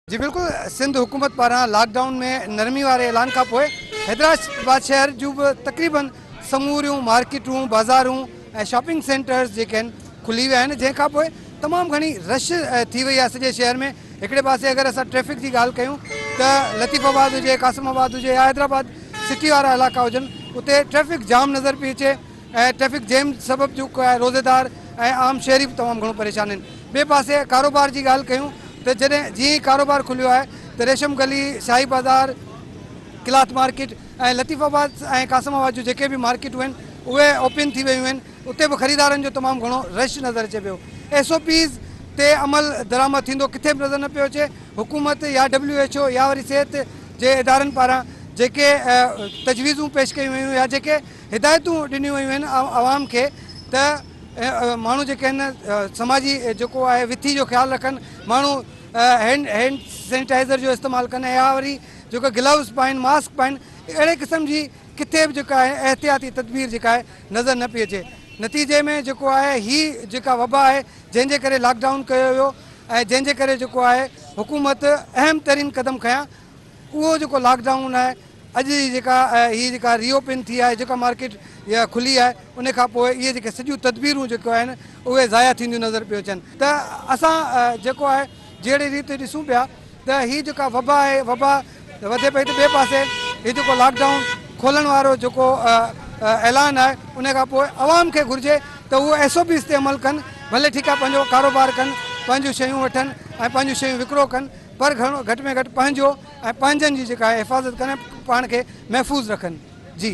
جي بلڪل سنڌ حڪومت پاران لاڪ ڊائون ۾ نرمي واري اعلان کانپوء حيدرآباد شهر جون به تقريبن سموريون مارڪيٽون بازارون ۽ شاپنگ سينٽرز جيڪي آهن کلي ويا آهن جنهن کانپوء تمام گهڻي رش ٿي وئي آهي سڄي شهر ۾ هڪڙي پاسي اگر اسان ٽريفڪ جي ڳالهه ڪيون ته لطيف آباد هجي قاسم آباد هجي يا حيدرآباد سٽي وارا علائقا هجن اتي ٽريفڪ جام نظر پئي اچي ۽ ٽريفڪ جيم سبب جيڪو آهي روزيدار ۽ عام شهري به تمام گهڻو پريشان آهن. ٻئي پاسي ڪاروبار جي ڳالهه ڪيون ته جڏهن جيئن ئي ڪاروبار کليو آهي ته ريشم گلي، شاهي بازار، ڪلاٿ مارڪيٽ ۽ لطيف آباد ۽ قاسم آباد جون جيڪي به مارڪيٽون آهن اهي اوپن ٿي ويون آهن اتي به خريدارن جو تمام گهڻو رش نظر اچي پيو. ايس او پيز تي عمل درآمد ٿيندو ڪٿي به نظر نه پيو اچي. حڪومت يا ڊبليو ايڇ او يا وري صحت جي ادارن پاران جيڪي تجويزون پيش ڪيون ويون يا جيڪي هدايتون ڏنيون ويون آهن عوام کي ته ماڻهو جيڪي آهن سماجي جيڪو آهي وٿي جو خيال رکن ماڻهو هينڊ هينڊ سينيٽائزر جو استعمال ڪن يا وري جيڪو گلوز پائن ماسڪ پائن اهڙي قسم جي ڪٿي به جيڪا آهي احتياطي تدبير جيڪا آهي نظر نه پئي اچي نتيجي ۾ جيڪو آهي هي جيڪا وبا آهي جنهن جي ڪري لاڪ ڊائون ڪيو ويو ۽ جنهن جي ڪري جيڪو آهي حڪومت اهم ترين قدم کنيا اهو جيڪو لاڪ ڊائون آهي اڄ جي جيڪا هي جيڪا ري اوپن ٿي آهي جيڪا مارڪيٽ يا کلي آهي ان کان پوء اهي جيڪي سڄيون تدبيرون جيڪو آهن اهي ضايع ٿينديون نظر پيو اچن ته اسان جيڪو آهي جهڙي ريت ڏسون پيا ته هي جيڪا وبا آهي وبا وڌي پئي ته ٻئي پاسي هي جيڪو لاڪ ڊائون کولڻ وارو جيڪو اعلان آهي ان کان پوء عوام کي گهرجي ته هو ايس او پيز تي عمل ڪن ڀلي ٺيڪ آهي پنهنجو ڪاروبار ڪن پنهنجون شيون وٺن ۽ پنهنجون شيون وڪرو ڪن پر گهڻو گهٽ ۾ گهٽ پنهنجو ۽ پنهنجن جي جيڪا آهي حفاظت ڪن ۽ پاڻ کي محفوظ رکن.